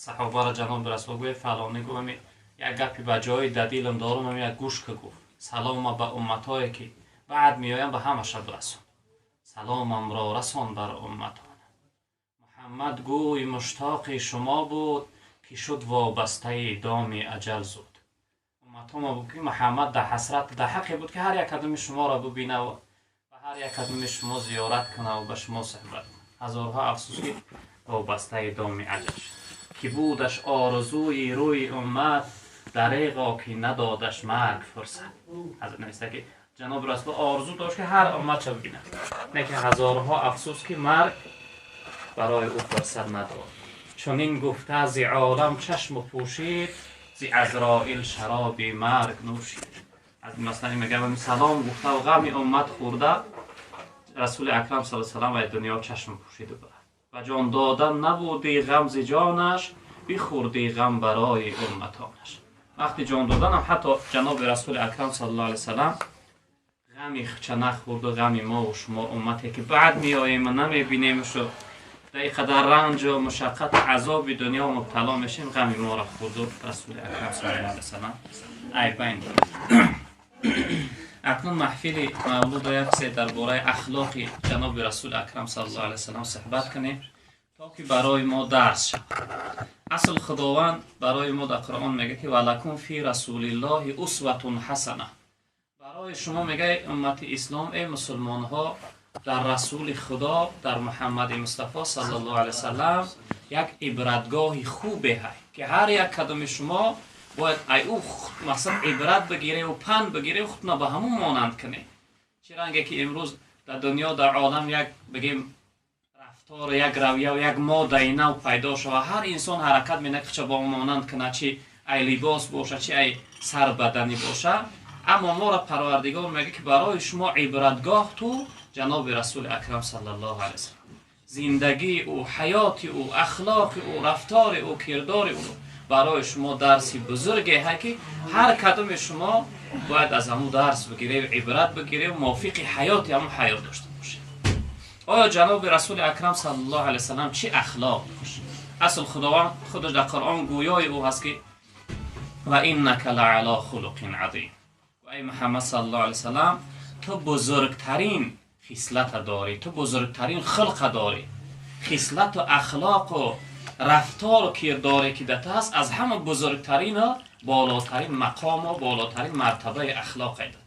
Саҳобаро ҷаноби Расул гӯе фалонӣ гуфт, як гапи ба ҷои дадилам дорум, як гӯш ки гуфт: салома ба умматҳое ки баъд меоям, ба ҳамаша бирасон, саломамро расон бар умматон. Муҳаммад гӯй муштоқи шумо буд, ки шуд вобастаи доми аҷал зуд. Умматҳома буд ки Муҳаммад дар ҳасрат, дар ҳақе буд ки ҳар як кадоми шуморо бубина ва ба ҳар як кадоми шумо зиёрат куна ва ба шумо суҳбат кунад. Ҳазорҳо афсӯс ки вобастаи доми аҷал шуд. Ки будаш орзуи рӯи уммат, дареғо ки надодаш марг фурсат. Ҳазрат нависта ки ҷаноби Расул орзу дошт ки ҳар умматша бибинад, не ки ҳазорҳо афсӯс ки марг барои ӯ фурсат надод. Чунин гуфта зи олам чашму пӯшид, зи Азроил шароби марг нӯшид. Аз масалан мегӯям, салом гуфта ва ғами уммат хӯрда, Расули Акрам саллаллоҳу алайҳи васаллам аз дунё чашм пӯшиду бурд. Ба ҷон додан набуди ғам зи ҷонаш, бихӯрди ғам барои умматонаш. Вақти ҷон доданам ҳатто ҷаноби Расули Акрам саллаллоҳу алайҳи васаллам ғами хча нахӯрду ғами мо ва шумо, уммате ки баъд меоем ва намебинемшу дар ин қадар ранҷу мушаққату азоби дунё мубтало мешем, ғами моро хӯрду Расули Акрам саллаллоҳу алайҳи васаллам айбайн. Акнун маҳфили мавлудо як чизе дар бораи ахлоқи ҷаноби Расули Акрам саллаллоҳу алайҳи васаллам суҳбат кунем, то ки барои мо дарс шавад. Асл Худованд барои мо дар Қуръон мегӯяд ки валакум фи расулиллоҳи усватун ҳасана. Барои шумо мегӯяд, уммати ислом, эй мусулмонҳо, дар Расули Худо, дар Муҳаммади Мустафо саллаллоҳу алайҳи васаллам як ибратгоҳи хубе ҳай, ки ҳар як кадоми шумо бояд ай ӯ мақсад ибрат бигиреву панд бигиреву худна ба ҳамун монанд кунед. Чӣ ранге ки имрӯз дар дунё, дар олам як бигем рафтор, як равия, як модаи нав пайдо шава, ҳар инсон ҳаракат менад ки ба монанд кунад, чи ай либос боша, чи ай сарбаданӣ боша. Аммо моро Парвардигор мегӯяд ки барои шумо ибратгоҳ ту ҷаноби Расули Акрам саллаллоҳу алайҳи васаллам, зиндагии ӯ, ҳаёти ӯ, ахлоқи ӯ, рафтори ӯ, кирдори ӯ барои шумо дарси бузурге ҳай, ки ҳар кадоми шумо бояд аз ҳамун дарс бигирев, ибрат бигирев, мувофиқи ҳаёти ҳамун ҳаёт дошта бошед. Оё ҷаноби Расули Акрам саллаллоҳу алайҳи васаллам чӣ ахлоқ дошт? Асл Худованд худаш дар Қуръон гӯёи ӯ ҳаст ки ва иннака лаъало хулуқин азим. Эй Муҳаммад саллаллоҳу алайҳи васаллам, ту бузургтарин хислата дорӣ, ту бузургтарин хулқа дорӣ. Хислату ахлоқу рафтору кирдоре ки дар ту ҳаст, аз ҳама бузургтарину болотарин мақому болотарин мартабаи ахлоқ дод.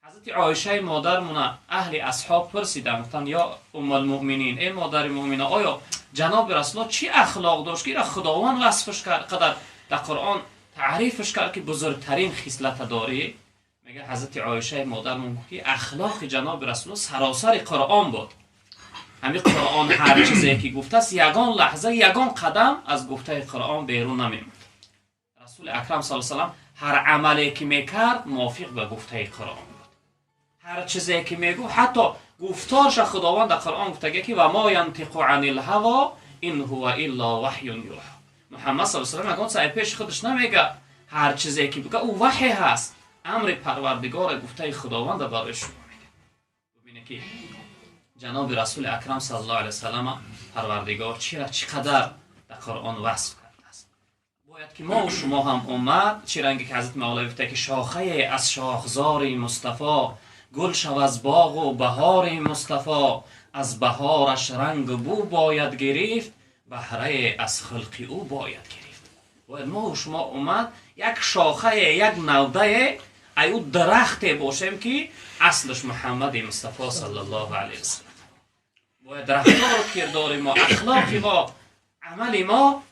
Ҳазрати Оишаи модармуна аҳли асҳоб пурсиданд, гуфтанд: ё уммулмуъминин, эй модари муъмина, оё ҷаноби Расулуллоҳ чӣ ахлоқ дошт, ки ира Худованд васфш кард, қадар дар Қуръон таърифш кард, ки бузургтарин хислата дорӣ? Мега ҳазрати Оишаи модармон гуфт ки ахлоқи ҷаноби Расулуллоҳ саросари Қуръон буд. Ҳамин Қуръон ҳар чизе ки гуфтааст, ягон лаҳза, ягон қадам аз гуфтаи Қуръон берун намемонд. Расули Акрам саллаллоҳу алайҳи васаллам ҳар амале ки мекард, мувофиқ ба гуфтаи Қуръон буд. Ҳар чизе ки мегуфт, ҳатто гуфторша Худованд дар Қуръон гуфтага ки ва мо янтиқу анил ҳаво ин ҳува илла ваҳюн юҳа. Муҳаммад саллаллоҳу алайҳи васаллам ягон сай пеши худаш намега, ҳар чизе ки бига, ӯ ваҳй ҳаст, амри Парвардигора, гуфтаи Худованда барои шумо мега. Бубинед ки ҷаноби Расули Акрам саллаллоҳу алайҳи васаллама Парвардигор чира чӣ қадар дар Қуръон васф кардааст. Бояд ки мо шумо ҳам уммат, чӣ ранге ки ҳазрати Мавлавӣ гуфта ки шохае аз шохзори Мустафо, гул шав аз боғу баҳори Мустафо, аз баҳораш рангу бӯ бояд гирифт, баҳрае аз хулқи ӯ бояд гирифт. Бояд мо шумо уммат як шохае, як навдае ай ӯ дарахте бошем, ки аслаш Муҳаммади Мустафо саллаллоҳу алайҳи васаллам. Бояд рафтору кирдори мо, ахлоқи мо, амали мо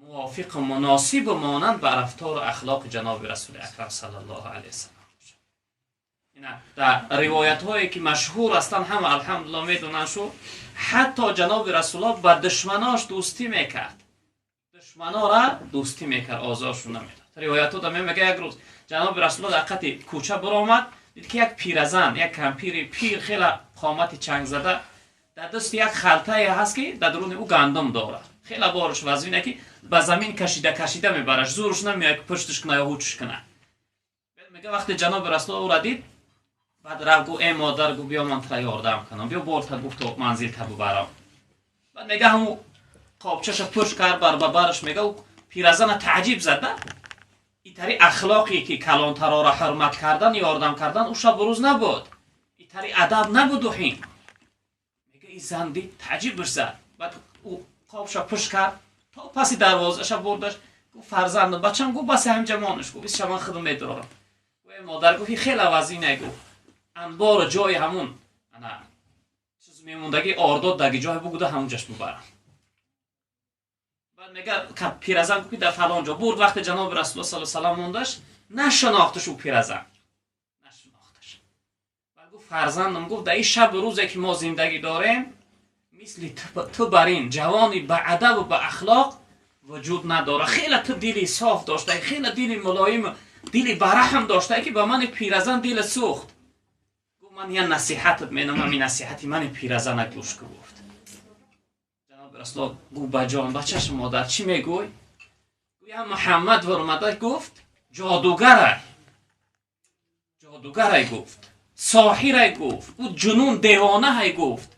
мувофиқу муносибу монанд ба рафтору ахлоқи ҷаноби Расули Акрам саллаллоҳу алайҳи васаллам бошад. Ина дар ривоятҳое ки машҳур ҳастанд, ҳама алҳамдулиллоҳ медонанд шу, ҳатто ҷаноби Расулуллоҳ ба душманош дӯстӣ мекард, душманора дӯстӣ мекард, озоршон намедод. Ривоятҳо да мегӯяд, як рӯз ҷаноби Расулуллоҳ дар қати кӯча баромад, дид ки як пиразан, як кампири пир, хеле қомати чангзада, дар дасти як халтае ҳаст, ки дар даруни ӯ гандум дорад. Хеле борш вазвине, ки ба замин кашида кашида мебараш, зӯрш намеояд ки пушташ куна ё ҳучш куна. Мега вақте ҷаноби Расулуллоҳ ӯра дид, баъд рафт, гуфт: э модар, гуфт, биё, ман тура ёрдам кунам, биё, борта, гуфт, то манзил та бубарам. Баъд мега ҳаму قابچه‌ش پشت کرد بر ببرش میگه و پیرزن تعجیب زد. ایتری اخلاقی که کلانترا را حرمت کردن یاردم کردن او شب و روز نبود، ایتری ادب نبود و هین. میگه این زن دید تعجیبش زد. بعد او قابش پشت کرد تا پس دروازه‌اش بردش. گفت فرزند بچم، گفت بس همینجا مانش، گفت بس من خودم میدارم. و مادر گفت خیلی عوضی نگو، انبار جای همون انا چیز میموندگی آرداد دگی جای بگوده همونجاش ببرم. بعد میگه که پیرزن گفت در فلان جا برد. وقت جناب رسول الله صلی الله علیه و سلم موندش نشناختش، او پیرزن نشناختش. بعد گفت فرزندم، گفت در این شب روزی که ما زندگی داریم مثل تو برین جوانی به ادب و به اخلاق وجود نداره. خیلی تو دلی صاف داشته، خیلی دلی ملایم، دلی برحم داشته که به من پیرزن دل سوخت. گفت من یه نصیحتت میدم، همین نصیحتی من پیرزن گوش کن. گفت جناب رسول گفت با جان بچه‌ش مادر چی میگوی؟ گویا محمد ورمده گفت جادوگره، جادوگره گفت، ساحره گفت، او جنون دیوانه گفت.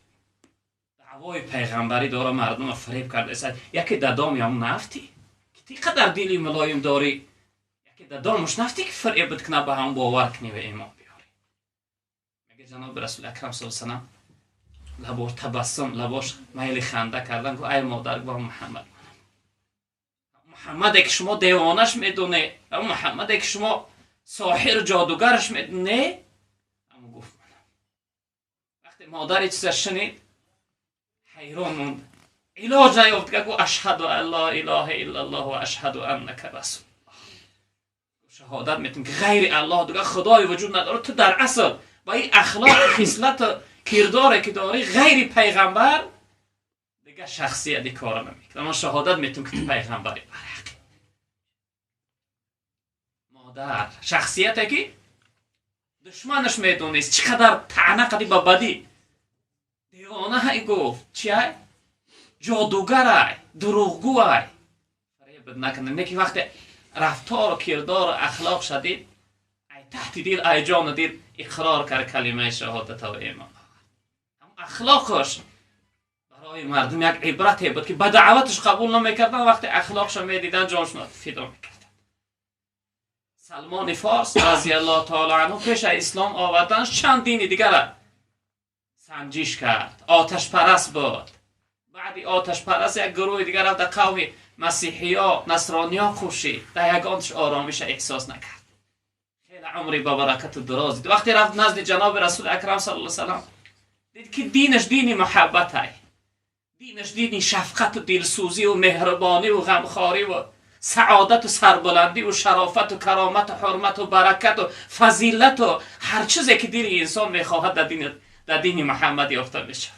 دعوای پیغمبری داره مردم فریب کرده است. یکی دادام هم نفتی که تی قدر دلی ملایم داری، یکی دادامش نفتی که فریبت کنه به هم باور کنی و ایمان بیاری. میگه جناب رسول اکرم صلی الله علیه و سلم لباش تبسم، لباش میل خنده کردن. گفت ای مادر، گفت محمد، محمد که شما دیوانش میدونه، محمد که شما ساحر جادوگرش میدونه. اما گفت منم. وقتی مادر چیز شنید حیران موند، علاج نیافت. گفت اشهد ان لا اله الا الله و اشهد انک رسول الله. شهادت میتیم که غیر الله دیگه خدای وجود نداره. تو در اصل با این اخلاق خصلت کرداری که داری غیر پیغمبر دیگه شخصیت کار نمیکنه. من شهادت میتیم که تو پیغمبری برحق. مادر شخصیتی که دشمنش میدونست چقدر طعنه قدی با بدی دیوانه های گفت، چی های؟ جادوگر های، دروغگو های. فریب نکنه. نه که وقتی رفتار و کردار و اخلاق شدید ای تحت دل ای جان دل اقرار کرد کلمه شهادت و ایمان. هم اخلاقش برای مردم یک عبرت بود که به دعوتش قبول نمیکردن، وقتی اخلاقش میدیدن جانشون فدا میکردن. سلمان فارس رضی الله تعالی عنه پیش اسلام آوردنش چند دین دیگر سنجش کرد. آتش پرست بود. بعدی آتش پرست یک گروه دیگر رفت در قوم مسیحی ها نصرانی ها خوشی در یک آنش آرامش احساس نکرد. خیلی عمری با برکت و دراز دید. وقتی رفت نزد جناب رسول اکرم صلی الله علیه و سلم دید که دینش دین محبت های، دینش دین شفقت و دلسوزی و مهربانی و غمخواری و سعادت و سربلندی و شرافت و کرامت و حرمت و برکت و فضیلت و هر چیزی که دل انسان میخواهد در دین محمد یافته میشه.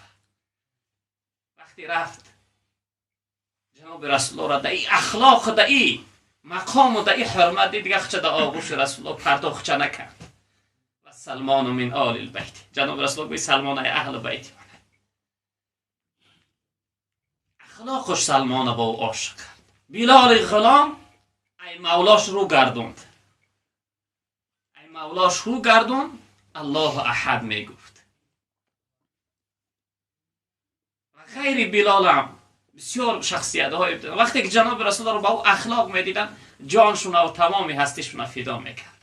وقتی رفت جناب رسول الله را در این اخلاق، در این مقام و در این حرمت دید، دیگه خچه در آغوش رسول الله پرداخت نکرد. و سلمان من آل البیت. جناب رسول الله گفت سلمان ای اهل بیت. اخلاقش سلمان با او عاشق کرد. بلال غلام ای مولاش رو گردوند، ای مولاش رو گردوند، الله احد میگفت. و غیر بلال هم بسیار شخصیت های بودن. وقتی که جناب رسول الله رو با او اخلاق میدیدن جانشون و تمام هستیشون فدا میکردن.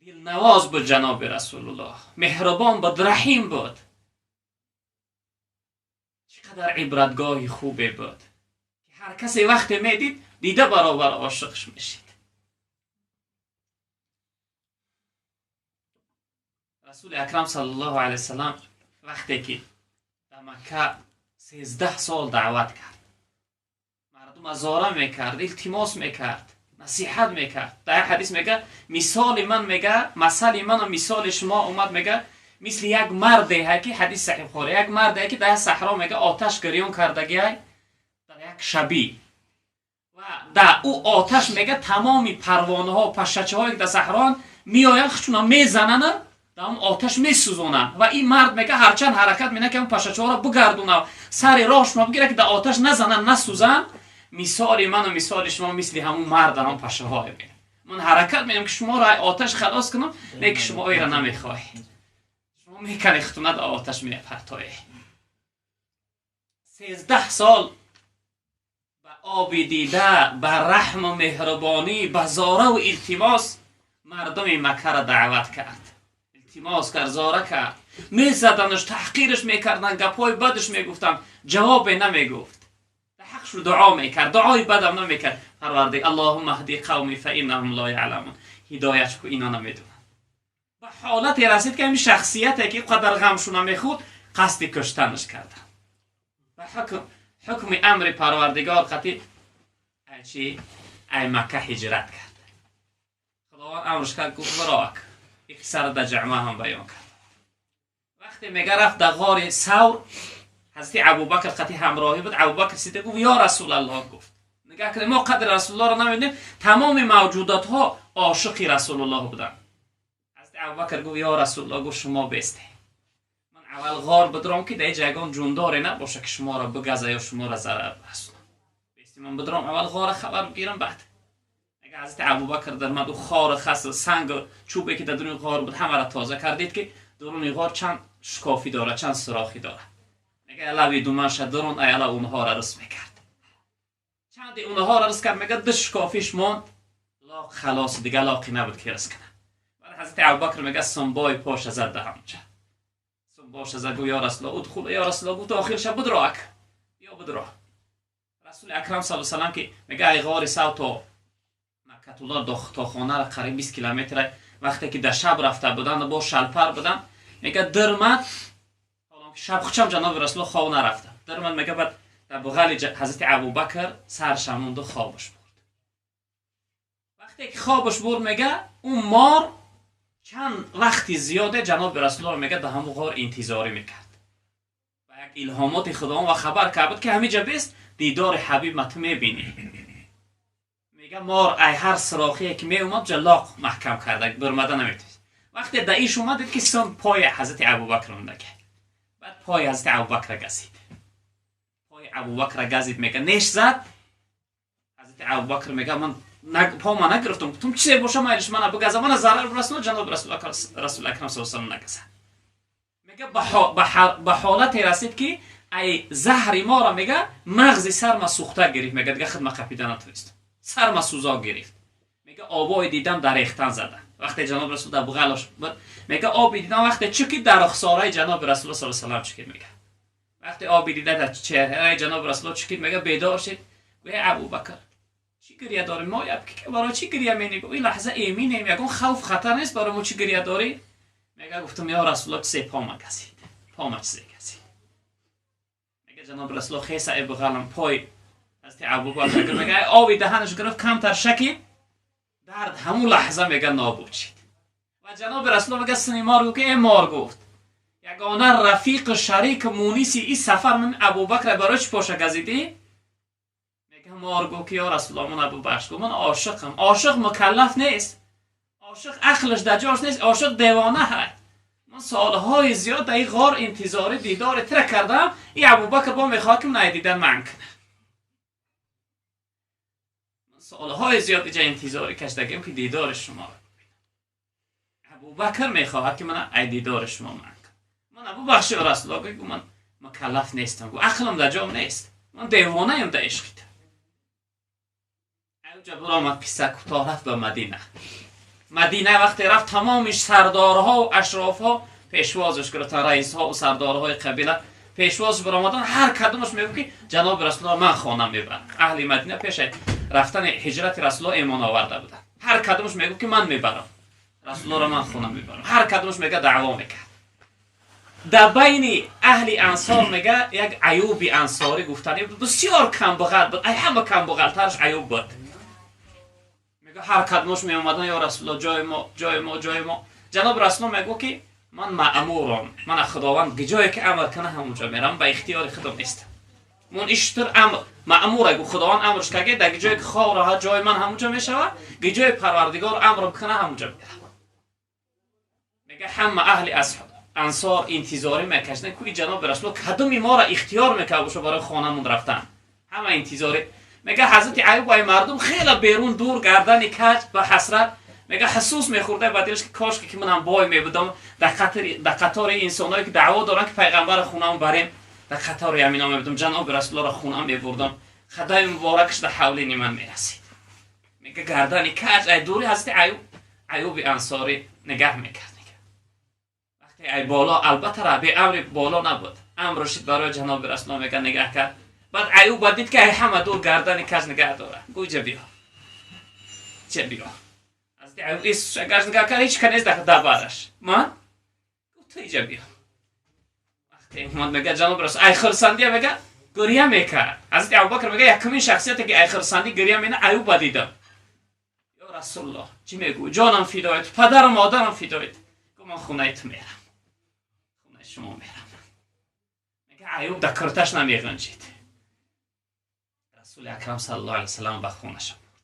دلنواز بود جناب رسول الله، مهربان بود، رحیم بود. چقدر عبرتگاه خوبی بود که هر کسی وقتی میدید دیده برابر عاشقش میشید. رسول اکرم صلی الله علیه وسلم وقتی که در مکه 13 سال دعوت کرد، مردم ازاره میکرد، التماس میکرد، نصیحت میکرد. در حدیث میگه مثال من، میگه مثال من و مثال شما اومد، میگه مثل یک مرده های که حدیث صحیح بخاری، یک مرده که در صحرا میگه آتش گریون کردگی های در یک شبی و در او آتش میگه تمامی پروانه ها و پشچه های در صحرا میآیند خشونا میزنن در اون آتش میسوزونن و این مرد میگه هرچند حرکت مینه که اون پشچه ها را بگردونه سر راهش ما بگیره که در آتش نزنن نسوزن. مثال من و مثال شما مثل همون مرد هم پشه های میگه من حرکت میدم که شما را آتش خلاص کنم، نه که شما ای را نمیخواهی، شما میکنی خطونه در آتش میپرتایی. 13 сол ба оби дида, ба раҳму меҳрубонӣ, ба зораву илтимос мардуми Маккаро даъват кард. Илтимос кард, зора кард. Мезаданаш, таҳқираш мекарданд, гапҳои бадаш мегуфтанд, ҷавобе намегуфт. Дар ҳақшу дуо мекард, дуои бадам намекард. Парвардигор, Аллоҳумма ҳди қавми фаиннаҳум ло яъламун. Ҳидоят ку, ино намедонанд. Ба ҳолате расид ки ҳамин шахсияте ки қадар ғамшуна мехӯрд, қасди куштанаш карданд. Ба ҳукми амри Парвардигор қатӣ чи ай Макка ҳиҷрат кард. Худованд амрш кард, гуфт: бироак. Ин қиссаро дар ҷамъа ҳам баён кард. Вақте мега рафт дар ғори Савр, ҳазрати Абубакр қатӣ ҳамроҳӣ буд. Абубакр Сиддиқ гуфт: ё Расулаллоҳ, гуфт. Нигоҳ кунед, мо қадри Расулуллоҳро намедонем, тамоми мавҷудотҳо ошиқи Расулуллоҳ буданд. Ҳазрати Абубакр гуфт: ё Расулуллоҳ, гуфт, шумо бесте, ман аввал ғор бидром, ки дар ҷа ягон ҷундоре набоша, ки шуморо бигаза ё шуморо зарар расонам. Бести, ман бидром, аввал ғора хабар бигирам. Баъд мега ҳазрати Абубакр дармад, ӯ хору хас, сангу чӯбе ки дар дуруни ғор буд, ҳамаро тоза кардид, ки дуруни ғор чанд шукофӣ дорад, чанд сурохӣ дорад. Мега лави думанша дурун аяла онҳоро рис мекард. Чанде онҳоро рис кард, мега ду шукофиш монд, лоқ халос, дига лоқӣ набуд ки рис кунад. Баъд ҳазрати Абубакр мега сумбои поша зад, да ҳамонҷа сумбоша зад, гуфт: ё Расулуллоҳ, удхул, ё Расулуллоҳ, гуфт, охир ша будро, ак ё будро. Расули акрам саллаллоҳу алайҳи васаллам ки мега ай ғори Сав то Маккатуллоҳ, то хонара қариб 20 километр, вақте ки дар шаб рафта буданд, бо шалпар буданд, мега дирмад, шаб хучам ҷаноби Расулуллоҳ хоб нарафта дирмад. Мега баъд дар буғали ҳазрати Абубакр сарша монду, хобаш бурд. Вақте ки хобаш бурд, мега ӯ мор чанд вақти зиёде ҷаноби Расулуллоҳ мега дар ҳамон ғор интизорӣ мекард. Ба як илҳомоти Худованд ва хабар кард буд, ки ҳамиҷа бест, дидори ҳабиб ма ту мебинӣ. Мега мор ай ҳар сирохие ки меомад, ҷа лоқ маҳкам карда, бирмада наметавонист. Вақте да иш омад, дид ки сон пои ҳазрати Абубакр мондага. Баъд пои ҳазрати Абубакра газид, пои Абубакра газид, мега неш зад. Ҳазрати Абубакр мега: ман пома нагирифтам, гуфтам, чизе боша, майлиш, мана бигаза, мана зарар бирасона, ҷаноби Расул акрам саллаллоҳу алайҳи нагазад. Мега ба ҳолате расид, ки ай заҳри мора мега мағзи сарма сӯхта гирифт. Мега дига хидма қапида натавонистам, сарма сӯзо гирифт. Мега обои дидам дар рехтан зада. Вақте ҷаноби Расул дар буғалош буд, мега оби дидам вақте чукид, дар рухсораи ҷаноби Расул саллаллоҳу алайҳи васаллам чукид. Мега вақте оби дида дар чеҳраи ҷаноби Расуло чукид, мега бедор шид, гӯя: Абубакр, чӣ гиря дорӣ? Мо барои чӣ гиря менӣ? Ин лаҳза эминем, ягон хавф хатар нест барои мо, чӣ гиря дорӣ? Мега гуфтам: ё Расуло, чизе пома газид, пома чизе газид. Мега ҷаноби Расуло хеса э буғалам пой ҳазрати Абубакр, мега оби даҳанаш гирифт, камтар шакид, дард ҳамун лаҳза мега нобуд шид. Ва ҷаноби Расуло мега сини мор гуфт, ки э мор, гуфт, ягона рафиқу шарик муниси ин сафар ман Абубакр, барои чӣ поша газидӣ? Мега мор гуфт, ки ё Расулулло, ман абубахш, гуфт, ман ошиқам, ошиқ мукаллаф нест, ошиқ ақлаш дар ҷош нест, ошиқ девона ҳай. Ман солҳои зиёд дар ин ғор интизори дидори тира кардам, ин Абубакр бо мехоҳад, ки ман дидан манъ кунад. Ман солҳои зиёд иҷа интизорӣ кашдагим, ки дидори шуморо бубинам, Абубакр мехоҳад, ки ман ай дидори шумо манъ кунам. Ман абубахши, Расулулло, гуфт, ман мукаллаф нестам, гуфт, ақлам дар ҷом нест, ман девонаем дар ишқи ту. Ҷа биромад, қисса кӯтоҳ, рафт ба Мадина. Мадина вақте рафт, тамоми сардорҳо ашрофҳо пешвозш гирифтан, раисҳо сардорҳои қабила пешвозш баромадан. Ҳар кадомаш мегӯ, ки ҷаноби Расулулло ман хона мебарам. Аҳли Мадина пеши рафтани ҳиҷрати Расулулло эмон оварда буданд. Ҳар кадомаш мегӯ, ки ман мебарам Расулуллоро, ман хона мебарам. Ҳар кадомаш мега даъво мекард. Дар байни аҳли ансор мега як Аюби Ансорӣ гуфтани бисёр камбағал буд, ай ҳама камбағалтараш Аюб буд. Мега ҳар кадомаш меомадан: ё Расулулло, ҷои мо, ҷои мо, ҷои мо. Ҷаноби Расулулло мегӯ, ки ман маъмурам, мана Худованд ҷое ки амр кана, ҳамонҷо мерам, ба ихтиёри худам нестам. Мон иштир амр маъмура, гу Худованд амрш кард, дар ҷое ки хов раҳат, ҷои ман ҳамонҷо мешавад, ҷои Парвардигор амр бикана, ҳамонҷо мерам. Мега ҳама аҳли ансор интизорӣ мекашиданд, куи ҷаноби Расулулло кадоми моро ихтиёр мекард боша барои хонамон рафтан. Ҳама интизорӣ. Мега ҳазрати Аюб ай мардум хеле берун дур, гардани каҷ, ба ҳасрат. Мега ҳасус мехӯрда ба дилаш, ки кошке ки манам бой мебудам, дар қатори инсонҳое ки даъво доранд, ки пайғамбари хонамон барем. дар қатори ҳамино мебудам, ҷаноби расуллоро хона мебурдам, хадами муборакаш дар ҳавлини ман мерасид. Мега гардани каҷ ай дури ҳазрати Аюб, Аюби Ансорӣ нигаҳ мекард. Вақте ай боло, албатта раби амри боло набуд, амр шид барои ҷаноби расулло, мега нигаҳ кард. Баъд Аюба дид, ки ай ҳама дур гардани каҷ нигаҳ дора. Гӯ, биё, ча биё. Ҳазрати Аюб гашт, нигаҳ кард, ҳеч ка нест дар бараш. Ман ту иҷа биё. Вақте омад, мега ҷаноби расул ай хурсандия мега гиря мекард. Ҳазрати Абубакр мега, якумин шахсияте ки ай хурсандӣ гиря мена, Аюба дидам. Ё Расулулло, чӣ мегӯ? Ҷонам фидои ту, падару модарам фидои ту. Гу, ман хонаи ту мерам, хонаи шумо мерам. Мега Аюб дар курташ намеғунҷид. Расули акрам саллаллоҳу алайҳи васаллам ба хонаша бурд.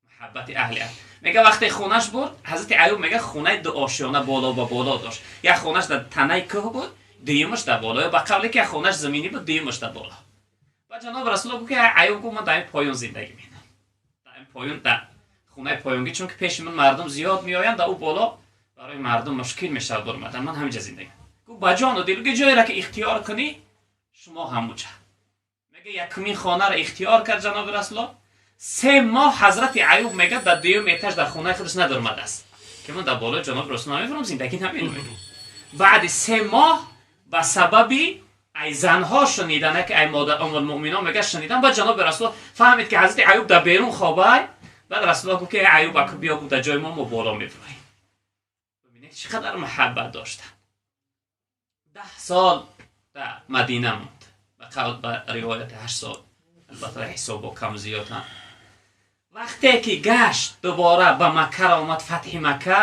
Муҳаббати аҳли. Мега вақте хонаш бурд, ҳазрати Аюб мега хонаи дуошёна боло ба боло дошт. Як хонаш дар танаи кӯҳ буд, дуюмаш дар боло, ё ба қавле ки як хонаш заминӣ буд, дуюмаш дар боло. Ба ҷаноби Расулло гуфт, ки Аюб гуфт, ман дар ин поён зиндагӣ менам, дар ин поён, дар хонаи поёнгӣ, чунки пеши ман мардум зиёд меоянд, дар ӯ боло барои мардум мушкил мешавад бурмадан, ман ҳаминҷа зиндагӣ. Гуфт, ба ҷону дил, ки ҷойеро ки ихтиёр кунӣ шумо ҳамуҷа. Мега якумин хонаро ихтиёр кард ҷаноби Расулло. 3 моҳ ҳазрати Аюб мега дар дуюм этаж дар хонаи худаш надурмадааст, ки ман дар болои ҷаноби Расул намебарам, зиндагӣ намекунам. Баъди 3 моҳ ба сабаби ай занҳо шунидана, ки ай модар Уммулмуъминон мега шунидан, баъд ҷаноби Расул фаҳмид, ки ҳазрати Аюб дар берун хобай. Баъд Расулло гуфт, ки Аюб, аку биё, гуфт, дар ҷои мо, мо боло мебуроем. Бибинед, чӣ қадар муҳаббат доштанд. 10 сол дар Мадина монд, ба қавл, ба ривояти 8 сол, албатта ҳисобо кам зиёданд. Вақте ки гашт дубора ба Маккара омад, фатҳи Макка,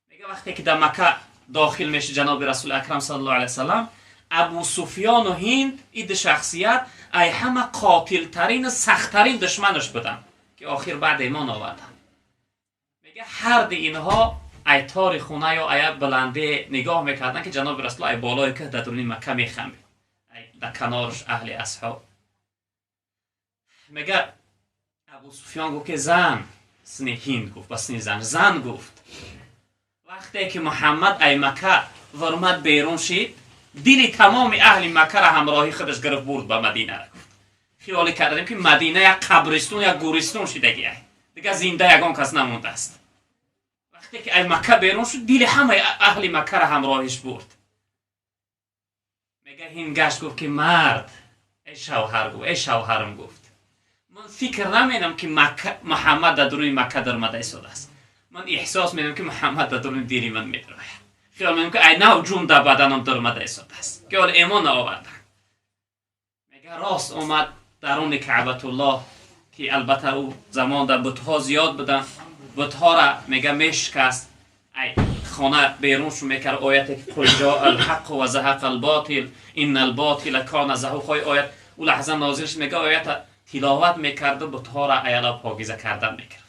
мега вақте ки дар Макка дохил мешид ҷаноби Расули акрам саллаллоҳу алайҳи васаллам, Абу Суфёну Ҳинд, и ду шахсият ай ҳама қотилтарину сахттарин душманаш буданд, ки охир баъд имон оварданд. Мега ҳарди инҳо ай тори хона ё ая баландӣ нигоҳ мекарданд, ки ҷаноби Расул ай болои кӯҳ дар дуруни Макка мехамбид, дар канораш аҳли асҳоб. Мега Абу Суфён гуфт, ки зан сини Ҳинд гуфт, ба сини зан, зан гуфт, вақте ки Муҳаммад ай Макка вармад берун шид, дили тамоми аҳли Маккара ҳамроҳи худаш гирифт, бурд ба Мадинара. Гуфт, хиёле кардем, ки Мадина як қабристон, як гӯристон шидагиай, дигар зинда ягон кас намондааст. Вақте ки ай Макка берун шуд, дили ҳамаи аҳли Маккара ҳамроҳиш бурд. Мега Ҳинд гашт, гуфт, ки мард, эй шавҳар, гуфт, эй шавҳарам, гуфт, ман фикр наменам, ки Муҳаммад дар дуруни Макка даромада истодааст. Ман эҳсос менам, ки Муҳаммад дар дуруни дили ман медарояд. Хиёл менам, ки ай нав ҷун дар баданам даромада истодааст, ки ҳоло эмон наовардам. Мега рост омад даруни Каъбатуллоҳ, ки албатта ӯ замон дар бутҳо зиёд буданд, бутҳоро мега мешикаст, ай хона беруншу мекард. Ояте ки قل جاء الحق وزهق الباطل إن الباطل كان زهوقا, оят ӯ лаҳза нозил шуд. Мега оята тиловат мекарду бутҳоро аяла покиза кардан мекард.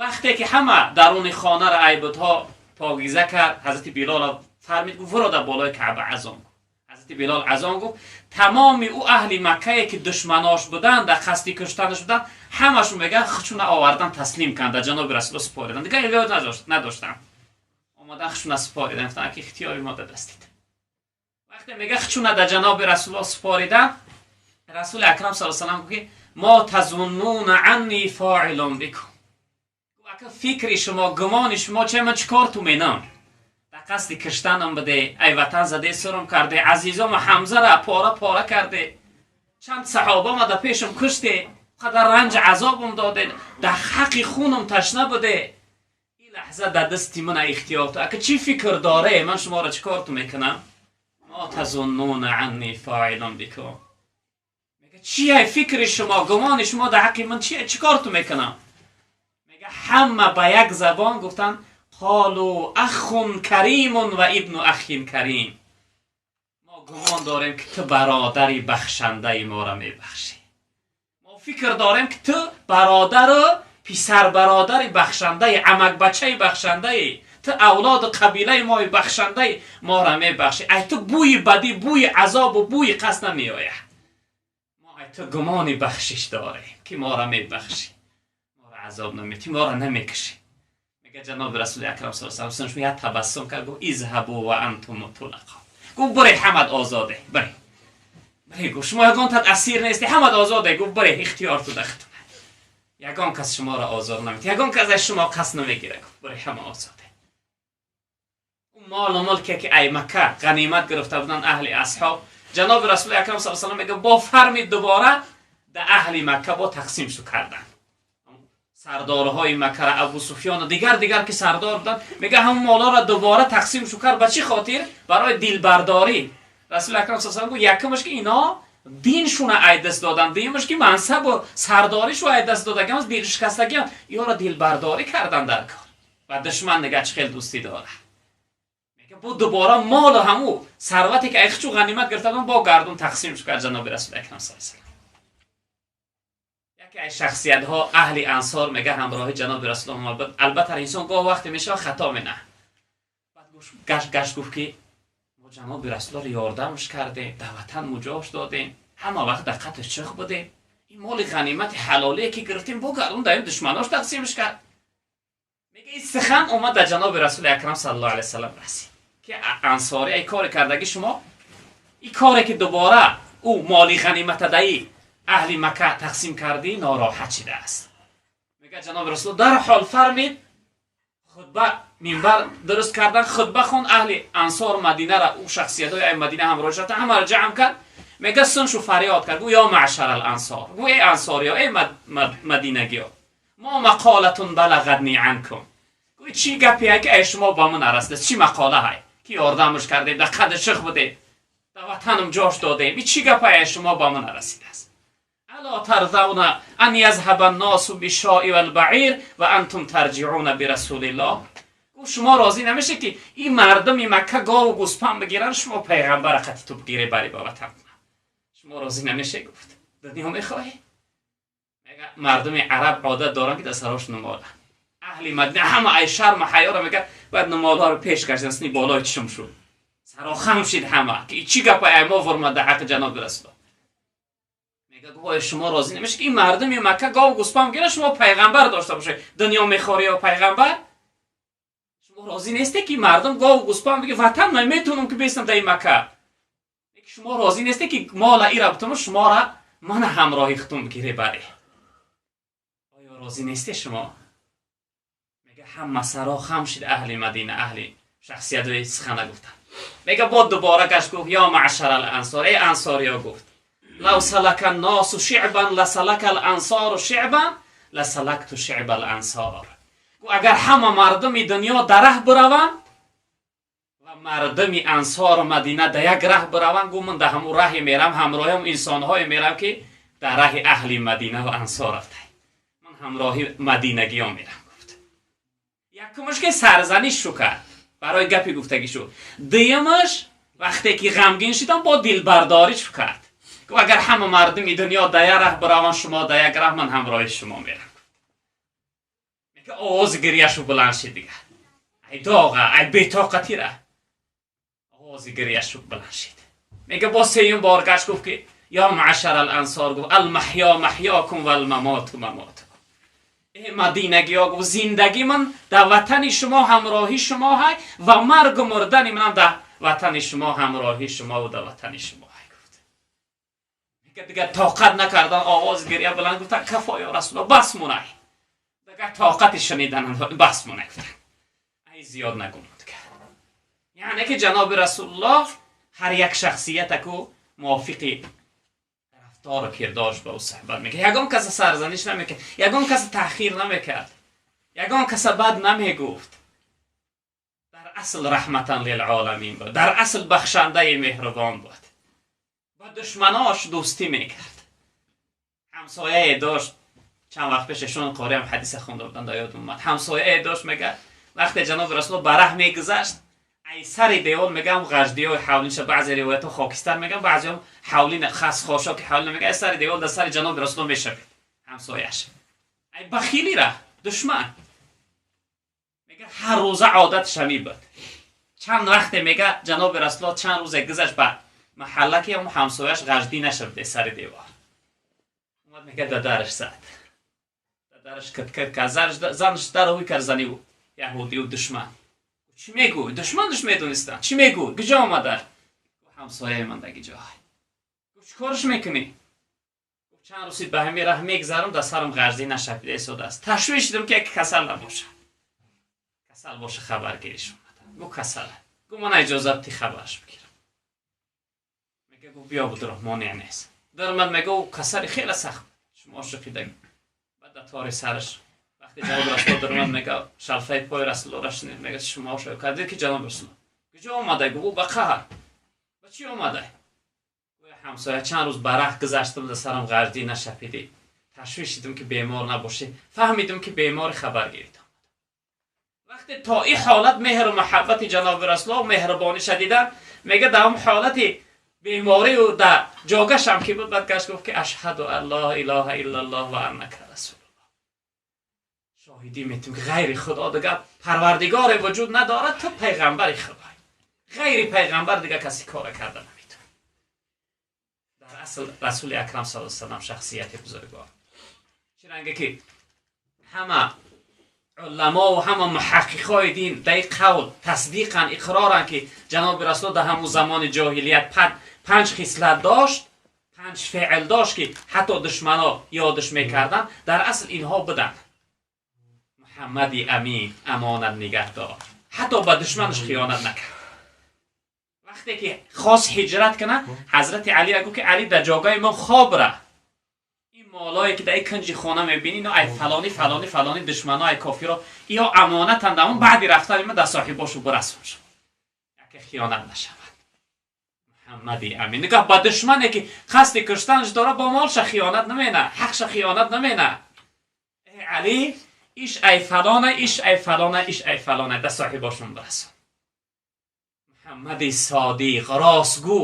Вақте ки ҳама даруни хонаро ай бутҳо покиза кард, ҳазрати Билол фармид, гуфт, вуро дар болои Каъба азон гуфт. Ҳазрати Билол азон гуфт. Тамоми ӯ аҳли Маккае, ки душманош буданд, дар қасди куштанаш буданд, ҳамашон мега хучуна овардан, таслим карданд, ҷаноби Расуло супоридан. Дигар илоҷ надоштанд, омадан хучуна супоридан, гуфтанд, ки ихтиёри мо дастид. Вақте мега хучуна дар ҷаноби Расуло супоридан, Расули акрам са салам гуфт, ки ما تظنون أني فاعل بكم. Ака, фикри шумо, гумони шумо че, ман чӣ кор ту менам? Дар қасди киштанам буде, ай ватан заде сурм карде, азизому Ҳамзара пора пора карде, чанд саҳобама дар пешам куште, қадар ранҷ азобам доде, дар ҳаққи хунам ташна буде. Ин лаҳза дар дасти мана ихтиёр ту. Ака, чӣ фикр доре, ман шуморо чӣ кор ту мекунам? ما تظنون أني فاعل بكم. Мега, чие фикри шумо, гумони шумо дар ҳаққи ман чие, чӣ кор ту мекунам? Мега ҳама ба як забон гуфтанд: قالوا أخ كريم وابن أخ كريم. Мо гумон дорем, ки ту бародари бахшандаи моро мебахшӣ. Мо фикр дорем, ки ту бародару писарбародари бахшандаи, амакбачаи бахшандаи, ту авлоду қабилаи мои бахшандаи, моро мебахшӣ. Ай ту бӯи бадӣ, бӯи азобу бӯи қасд намеояд. Мо ай ту гумони бахшиш дорем, ки моро мебахшӣ, моро азоб наметӣ, моро намекушӣ. Мега ҷаноби Расули акрам с як табассум кард, гуфт: اذهبوا وأنتم الطلقاء. Гуфт, буред, ҳамат озоде, буред. Баре гуфт шумо ягон тат асир нести, ҳама озоде. Гуфт баре ихтиёр ту дахтуна. Ягон кас шуморо озор намед, ягон кас аз шумо қасд намегирад. Гуфт баре ҳама озоде. Мол ва мулке ки ай Макка ғанимат гирифта буданд аҳли асҳоб, ҷаноби Расули Акрам саллаллоҳу алайҳи васаллам мегӯяд бо фарми дубора да аҳли Макка бо тақсим шу кардан. Сардорҳои Макка, Абу Суфён ва дигар ки сардор буданд, мегӯяд ҳамон молҳоро дубора тақсим шу кард. Ба чӣ хотир? Барои дилбардорӣ. Расули Акрам саллаллоҳу алайҳи васаллам гуфт якумаш ки ино диншуна ай даст додан, дуюмаш ки мансабу сардоришу ай даст додагиам, дилшикастагиам, иёро дилбардорӣ кардан дар кор. Ва душман дига чӣ хел дӯстӣ дорад? Бо дубора молу ҳаму сарвате ки айхчу ғанимат гирифта буданд бо гардун тақсим шуд кард ҷаноби Расули Акрам саллаллоҳу алайҳи васаллам. Яке аз шахсиятҳо аҳли Ансор мега ҳамроҳи ҷаноби Расул омад. Албатта инсон гоҳ вақте мешавад хато менаҳад. Баъд гашт гашт гуфт ки мо ҷаноби Расулро ёрдамш кардем, дар ватан муҷош додем, ҳама вақт дар қаташ чих будем, ин моли ғанимати ҳалолие ки гирифтем бо гардун дар душманош тақсимш кард. Мега ин сухан омад дар ҷаноби Расули Акрам саллаллоҳу алайҳи васаллам расид ки ансорӣ ай коре кардаги шумо, ин коре ки дубора ӯ моли ғанимата даи аҳли Макка тақсим кардӣ нороҳат шидааст. Мега ҷаноби Расул дарҳол фармид хутба, минбар дуруст кардан, хутба хон, аҳли Ансор Мадинара, ӯ шахсиятҳои ай Мадина ҳамроҳ шуда ҳамаро ҷамъ кард. Мега суншу фарёд кард, гӯ ё маъшар алансор, гӯ эй ансориё, эй мадинагиё, мо мақолатун балағатни анкум, гӯ чӣ гапе ки ай шумо ба ман нарасидааст, чӣ мақола ҳай ки ёрдамш кардем, дар қадр ших будем, дар ватанам ҷош додем, и чӣ гапе ай шумо ба ман нарасидааст? Ало тарзавна ан язҳаба анносу бишои валбаир ва антум тарҷиуна бирасулиллоҳ. Гуфт шумо розӣ намешед ки ин мардуми Макка гову гӯспанд бигиранд, шумо пайғамбара қати ту бигире бари ба ватан, шумо розӣ намешед? Гуфт дунё мехоҳӣ? Мега мардуми араб одат доранд ки дар сарош нумоланд. Аҳли Мадина ҳама ай шарму ҳаёро мега баъд нумолҳоро пеш кашидан, сини болои чишм шуд, сарохам шид ҳама ки чӣ гапа ай мо вурмад дар ҳаққи ҷаноби Расуло. Мега гуфт шумо розӣ намешед ки ин мардуми Макка гову гӯспанд бигиранд, шумо пайғамбар дошта бошед? Дунё мехорӣ ё пайғамбар? Шумо розӣ нестед ки мардум гову гӯспанд бигир, ватан ман метавонам ки бестам дар ин Макка, шумо розӣ нестед ки мола ира бутуну шуморо мана ҳамроҳи худтон бигире баре? Оё розӣ нестед шумо? Мега ҳама саро хам шид аҳли Мадина, аҳли шахсиятҳои сухана гуфтанд. Мега бо дубора гашт гуфт ё маъшар алансор, эй ансориё, гуфт лав салака анносу шиъбан ласалака алансору шиъбан ласалакту шиъба алансор. Агар ҳама мардуми дунё дар раҳ бираванд ва мардуми Ансору Мадина дар як раҳ бираванд, гу ман дар ҳамун раҳе мерам, ҳамроҳи инсонҳое мерам ки дар раҳи аҳли Мадина ва Ансор рафтай, ман ҳамроҳи мадинагиё мерам. Гуфт якумаш ки сарзаниш шу кард барои гапи гуфтагӣ шу, дуюмаш вақте ки ғамгин шудам бо дилбардорӣ шу кард. Гуфт агар ҳама мардуми дунё дар як раҳ бираванд, шумо дар як раҳ, ман ҳамроҳи шумо мерам. Мега овози гирьяшу баланд шид дигар, ай доға, ай бетоқатира овози гирьяшу баланд шид. Мега бо сеюм бор гашт гуфт ки ё маъшар алансор, гуфт алмаҳё маҳёкум валмамоту мамотукум. Э мадинагиё, гуфт зиндагӣ ман дар ватани шумо ҳамроҳи шумо ҳай ва маргу мурдани манам дар ватани шумо ҳамроҳи шумо дар ватани шумо ҳай. Гуфт мега дигар тоқат накардан, овози гирья баланд, гуфтан кафо ё Расуло, бас мунай, дигар тоқати шунидан бас мунай, гуфтан ай зиёд нагум дигар. Яъне ки ҷаноби Расулуллоҳ ҳар як шахсиятаку мувофиқи рафтору кирдорш ба ӯ суҳбат мекард, ягон каса сарзаниш намекард, ягон каса таъхир намекард, ягон каса бад намегуфт. Дар асл раҳматан лилоламин буд, дар асл бахшандаи меҳрубон буд, ба душманош дӯстӣ мекард. Ҳамсояе дошт, чанд вақт пеш эшон қориам ҳадиса хонда буданд, дар ёд омад. Ҳамсояе дошт, мега вақте ҷаноби Расулуллоҳ ба раҳ мегузашт, ай сари девол мегам ғаждиёи ҳавлинша, баъзе ривоятҳо хокистар мегам, баъзеҳо ҳавлин хас хошоки ҳавлин мега, ай сари девол дар сари ҷаноби Расулуллоҳ мешавед ҳамсояш, ай бахилира душман. Мега ҳар рӯза одаташ ҳамин буд. Чанд вақте мега ҷаноби Расулуллоҳ чанд рӯзе гузашт ба маҳалла ки ҳамун ҳамсояш ғаждӣ нашавд сари девор. Омад, мега дадараш зад, дадараш кит-кит кард, занаш дар ҳуй кард, зани яҳудию душман. Чӣ мегӯй? Душманаш медонистанд. Чӣ мегӯй? Куҷо омада? Ҳамсояи ман даги ҷой. Чӣ Чикорш мекунӣ? Чанд рӯз ба ҳамин раҳ мегзарам, дар сарам ғарзӣ нашапида истодааст. Ташвиш шудам ки яке касал набошад. Касал боша хабаргириш омада. Гу касала. Гу ман иҷозат ти хабарш бигирам. Мега гу биё будро, монеъ нест. Дармад мега ӯ касали хеле сахт. Шумо шуқида. Баъд дар тори сараш вақте ҷаноб Расулуллоҳ дармад мега шалфаи пои Расулуллоҳ шунид. Мега шумо шояд кардед ки ҷаноб Расулуллоҳ. Куҷо омада? Гу ба қаҳр. Ба чӣ омада? Ҳамсоя чанд рӯз барах гузаштам, дар сарам ғарзӣ нашапидӣ. Ташвиш шудам ки бемор набошӣ. Фаҳмидам ки бемори хабаргирӣ омада. Вақте то ин ҳолат меҳру муҳаббати ҷаноби Расулуллоҳ меҳрубониша дидан, мега дар он ҳолати беморию дар ҷогашам ки буд, баъд гашт гуфт ки ашҳаду ан ло илоҳа иллаллоҳ ва аннака расулуллоҳ. Шоҳидӣ метим ки ғайри Худо дигар парвардигоре вуҷуд надорад, ту пайғамбари Худой. Ғайри пайғамбар дигар каси кора карда наметавонад. Дар асл Расули Акрам саллаллоҳу алайҳи васаллам шахсияти бузургвор. Чиранге ки ҳама уламо ва ҳама муҳаққиқои дин дар ин қавл тасдиқан иқроранд ки ҷаноби Расул дар ҳамун замони ҷоҳилият панҷ хислат дошт, панҷ феъл дошт ки ҳатто душмано ёдаш мекарданд, дар асл инҳо буданд. Муҳаммади амин, амонат нигаҳдор, ҳатто ба душманаш хиёнат накард. Вақте ки хост ҳиҷрат кунад, ҳазрати Али гуфт ки Али дар ҷойгоҳи мо хоб ра. Ин молое ки дар ин кунҷи хона мебинӣ, ино ай фалони фалони фалони душмано, ай кофиро, иё амонатанд, амон баъди рафтани ма дар соҳибошу бирасон шуд. Яке хиёнат нашавад. Муҳаммади амин нигоҳ ба душмане ки қасди куштанаш дора, бо молша хиёнат намена, ҳақша хиёнат намена. Эй Али, иш ай фалона, иш ай фалона, иш ай фалона, дар соҳибошон бирасон. Муҳаммади содиқ, ростгӯ,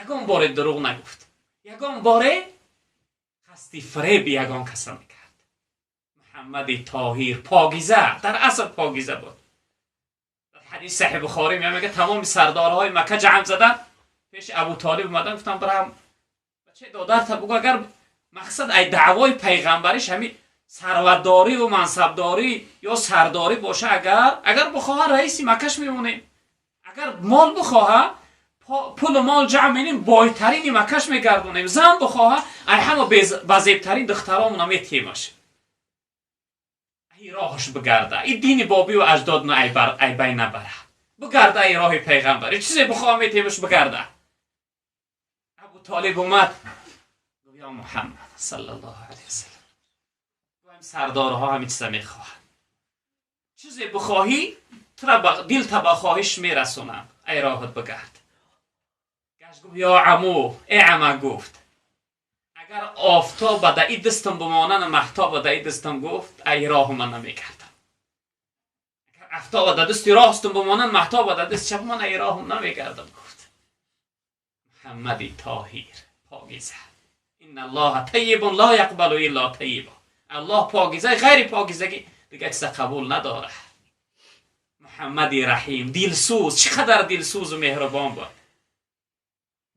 ягон боре дурӯғ нагуфт, ягон боре қасди фиреби ягон каса мекард. Муҳаммади тоҳир, покиза, дар асл покиза буд. Дар ҳадиси саҳиҳ Бухорӣ мегӯяд тамоми сардорҳои Макка ҷамъ задан, пеши Абу Толиб омадан, гуфтан бирам бачаи додарта бугӯ, агар мақсад ай даъвои пайғамбариш ҳами сарватдорӣ ва мансабдорӣ ё сардорӣ боша, агар бихоҳа раиси Маккаш мемонем, агар мол бихоҳа пулу мол ҷамъ менем, бойтарини Маккаш мегардонем, зан бихоҳа ай ҳама базебтарин духтаромона метиҳемаш. Ай роҳаш бигарда, и дини бобиву аҷдодно ай бай набара, бигарда ай роҳи пайғамбарӣ, чизе бихоҳа метиҳемаш, бигарда. Абу Толиб омад, гуфт ё Муҳаммад саллаллоҳу алайҳи васаллам, сардорҳо ҳамин чиза мехоҳанд, чизе бихоҳӣ тура дилта ба хоҳиш мерасонам, ай роҳат бигард. Гашт гуфт ё аму, э ама, гуфт агар офтоб ба даи дастам бимонанд, маҳтоб ба даи дастам, гуфт ай роҳу ман намегардам. Агар офтоб ба дасти ростам бимонанд, маҳтоб ба дасти чап, ман ай роҳум намегардам, гуфт. Муҳаммади тоҳир, покиза. Инналлоҳа таййибун ло яқбалу илло таййиба. Аллоҳ покиза, ғайри покизагӣ дигар чиза қабул надорад. Муҳаммади раҳим, дилсӯз, чӣ қадар дилсӯзу меҳрубон буд.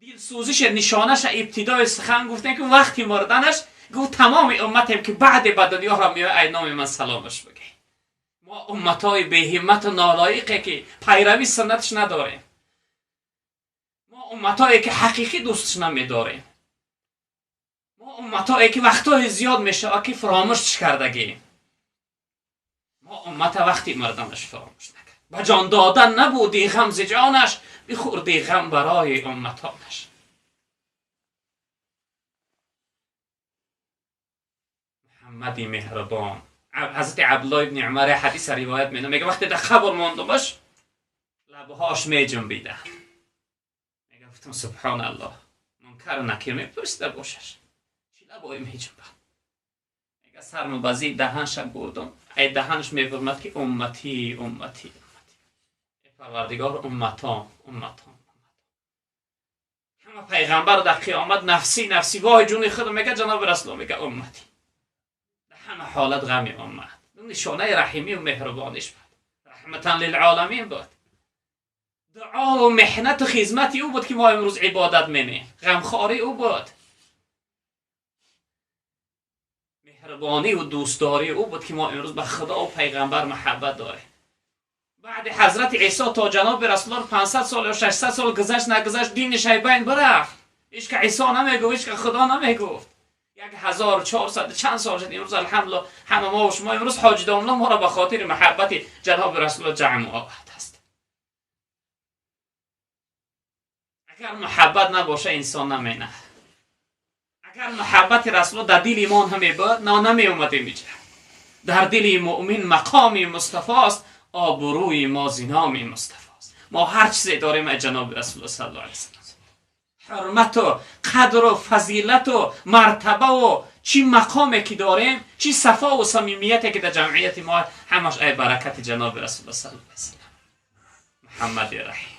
Дилсӯзише нишонаша ибтидои сухан гуфтем ки вақти мурданаш гуфт тамоми умматем ки баъде ба дунёро меояд, ай номи ман саломаш бигӯй. Мо умматҳои беҳиммату нолоиқе ки пайравӣ суннаташ надорем, мо умматҳое ки ҳақиқӣ дӯсташ намедорем, мо умматҳое ки вақтҳои зиёд мешавад ки фаромӯш кардагӣ. Мо уммата вақти мурданаш фаромӯш накард. Ба ҷон додан набуди ғам зи ҷонаш, бихӯрди ғам барои умматонаш. Муҳаммади меҳрубон. ҳазрати Абдуллоҳ ибни Умар ҳадиса ривоят менамояд, мега вақте дар қабр мондумаш лабҳош меҷунбиданд. Мега гуфтам субҳоналлоҳ, мункару накир мепурсида бошаш, чӣ лабое меҷунбад? Мега сарму ба зир даҳанша бурдум, ай даҳанаш мефармад ки умматӣ, умматӣ, умматӣ. Эй Парвардигор, умматон, умматон, умматон. Ҳама пайғамбар дар қиёмат нафсӣ, нафсӣ, воҳи ҷуни худ, мега ҷаноби Расулуллоҳ мега умматӣ. Дар ҳама ҳолат ғами уммат. Нишонаи раҳимию меҳрубониш буд, раҳматан лилъоламин буд. Дуову меҳнату хизмати ӯ буд ки мо имрӯз ибодат менем, ғамхории ӯ буд, меҳрубонию дӯстдории ӯ буд ки мо имрӯз ба Худову пайғамбар муҳаббат дорем. баъди ҳазрати Исо то ҷаноби Расулуллоҳ 500 сол ё 600 сол гузашт нагузашт, дини шайбайн бирафт, هیچ که عیسی نمیگفت، هیچ که خدا نمیگفت. 1400 چند سال شد امروز الحمدلله همه ما و شما امروز حاج داملا ما را به خاطر محبت جناب رسول الله جمع آورد است. اگر محبت نباشه انسان نمینه. اگر محبت رسول الله در دل ایمان هم بود نه نمی اومدیم اینجا. در دل مؤمن مقام مصطفی است، آبروی ما زینام مصطفی است. ما هر چیزی داریم از جناب رسول الله صلی الله علیه و سلم. حرمت و قدر و فضیلت و مرتبه و چی مقامی که داریم، چی صفا و صمیمیتی که در جمعیت ما همش ای برکت جناب رسول الله صلی الله علیه و سلم. محمد رحیم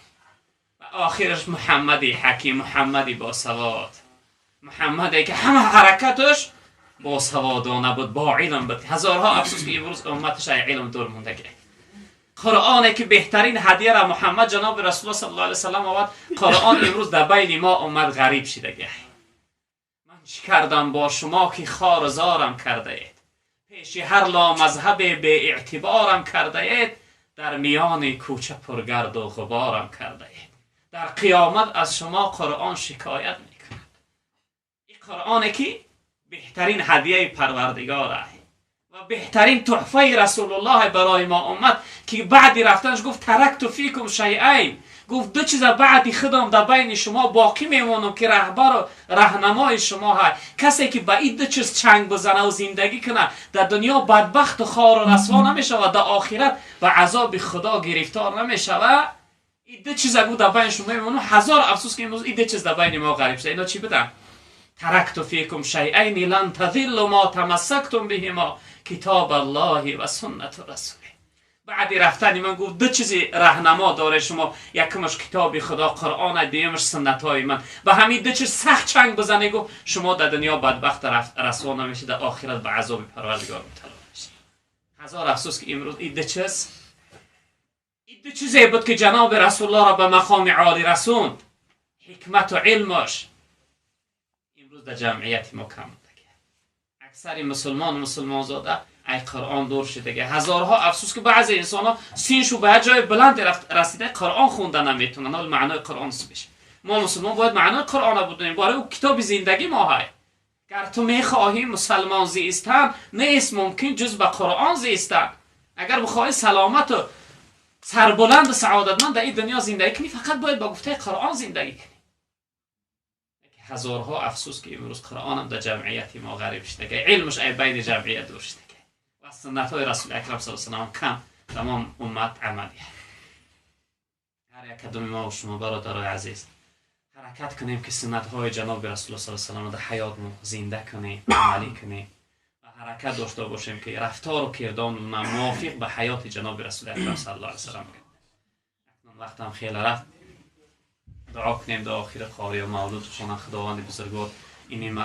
و آخرش محمد حکیم، محمدی با سواد، محمدی که همه حرکتش با سوادانه بود، با علم بود. هزارها افسوس که امروز امتش ای علم دور مونده. قرآنی که بهترین هدیه را محمد جناب رسول الله صلی الله علیه و سلم آورد، قرآن امروز در بین ما اومد غریب شده. من چی کردم با شما که خار زارم کرده اید، پیش هر لا مذهب به اعتبارم کرده اید، در میان کوچه پرگرد و غبارم کرده اید، در قیامت از شما قرآن شکایت میکند. این قرآنی که بهترین هدیه پروردگار است و بهترین تحفه رسول الله برای ما اومد که بعدی رفتنش گفت ترکت فیکم شیئین، گفت دو چیز بعدی خودم در بین شما باقی میمونم که رهبر و رهنمای شما هست. کسی که به این دو چیز چنگ بزنه و زندگی کنه در دنیا بدبخت و خوار و رسوا نمیشه و در آخرت به عذاب خدا گرفتار نمیشه. این دو چیز گفت در بین شما میمونم. هزار افسوس که امروز این دو چیز در بین ما غریب شده. اینا چی بدن؟ ترکت فیکم شیئین لن تضلوا ما تمسکتم بهما کتاب الله و سنت رسوله. بعد رفتن من گفت دو چیزی راهنما داره شما، یکمش کتاب خدا قرآن، دیمش سنت های من. و همین دو چیز سخت چنگ بزنه، گفت شما در دنیا بدبخت رسوا نمیشه، در آخرت به عذاب پروردگار مبتلا میشید. هزار افسوس که امروز این دو چیز، این دو چیزی بود که جناب رسول الله را به مقام عالی رسوند، حکمت و علمش، امروز در جمعیت ما کم. اکثر مسلمان و مسلمان زاده ای قرآن دور شده. هزارها افسوس که بعضی انسان ها سینشو به جای بلند رسیده قرآن خوندن نمیتونن. حال معنای قرآن بشه. ما مسلمان باید معنای قرآن بدونیم، برای او کتاب زندگی ما های. گر تو میخواهی مسلمان زیستن نیست ممکن جز به قرآن زیستن. اگر بخواهی سلامت و سربلند و سعادتمند در این دنیا زندگی کنی، فقط باید با گفته قرآن زندگی کنی. هزارها افسوس که امروز قرآن هم در جمعیت ما غریب شده، علمش ای بین جمعیت دور شده و سنت های رسول اکرم صلی الله علیه و سلم کم تمام امت عملیه. هر یک کدوم ما و شما برادرای عزیز حرکت کنیم که سنت های جناب رسول الله صلی الله علیه و سلم در حیات ما زنده کنیم، عملی کنیم و حرکت داشته باشیم که رفتار و کردار ما موافق به حیات جناب رسول اکرم صلی الله علیه و سلم. وقتم خیلی رفت. دعا کنیم در آخر قاری و مولود خانه خداوند بزرگوار این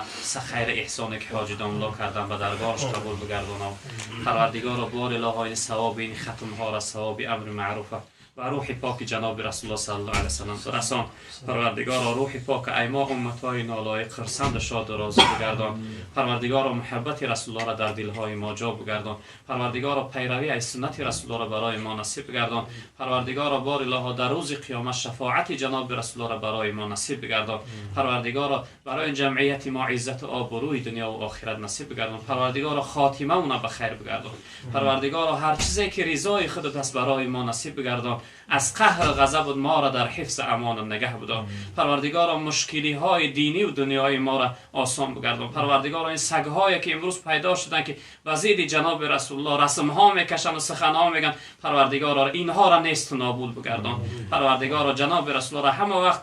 خیر احسانی که حاج داملا کردن به درگاهش قبول بگردانم. پروردگار بار الهی این ثواب این ختم ها را، ثواب امر معروف و روح پاک جناب رسول الله صلی الله علیه و سلم برسان. پروردگار روح پاک ایما امتهای نالایق خرسند شاد و راضی بگردان. پروردگار محبت رسول الله را در دلهای ما جا بگردان. پروردگار پیروی از سنت رسول الله را برای ما نصیب بگردان. پروردگار بار الها در روز قیامت شفاعت جناب رسول الله را برای ما نصیب بگردان. پروردگار برای جمعیت ما عزت و آبروی دنیا و آخرت نصیب بگردان. پروردگار خاتمه مون به خیر بگردان. پروردگار هر چیزی که رضای خودت است برای ما نصیب بگردان. از قهر و غضب ما را در حفظ امان نگه بدار. پروردگارا مشکلی های دینی و دنیای ما را آسان بگردان. پروردگارا این سگ هایی که امروز پیدا شدن که وزید جناب رسول الله رسم ها میکشن و سخن ها میگن، پروردگارا اینها را نیست و نابود بگردان. پروردگارا جناب رسول الله را همه وقت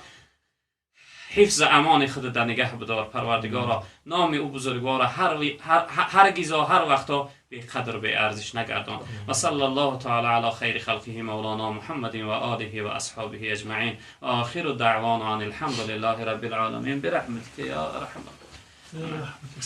حفظ امان خود در نگه بدار. پروردگارا نام او بزرگوار هرگز و هر وقتا بی قدر بی ارزش نگردان. و صلی الله تعالی علی خیر خلقه مولانا محمد و آله و اصحابه اجمعین. و آخر دعوانا ان الحمد لله رب العالمین برحمتک یا ارحم الراحمین.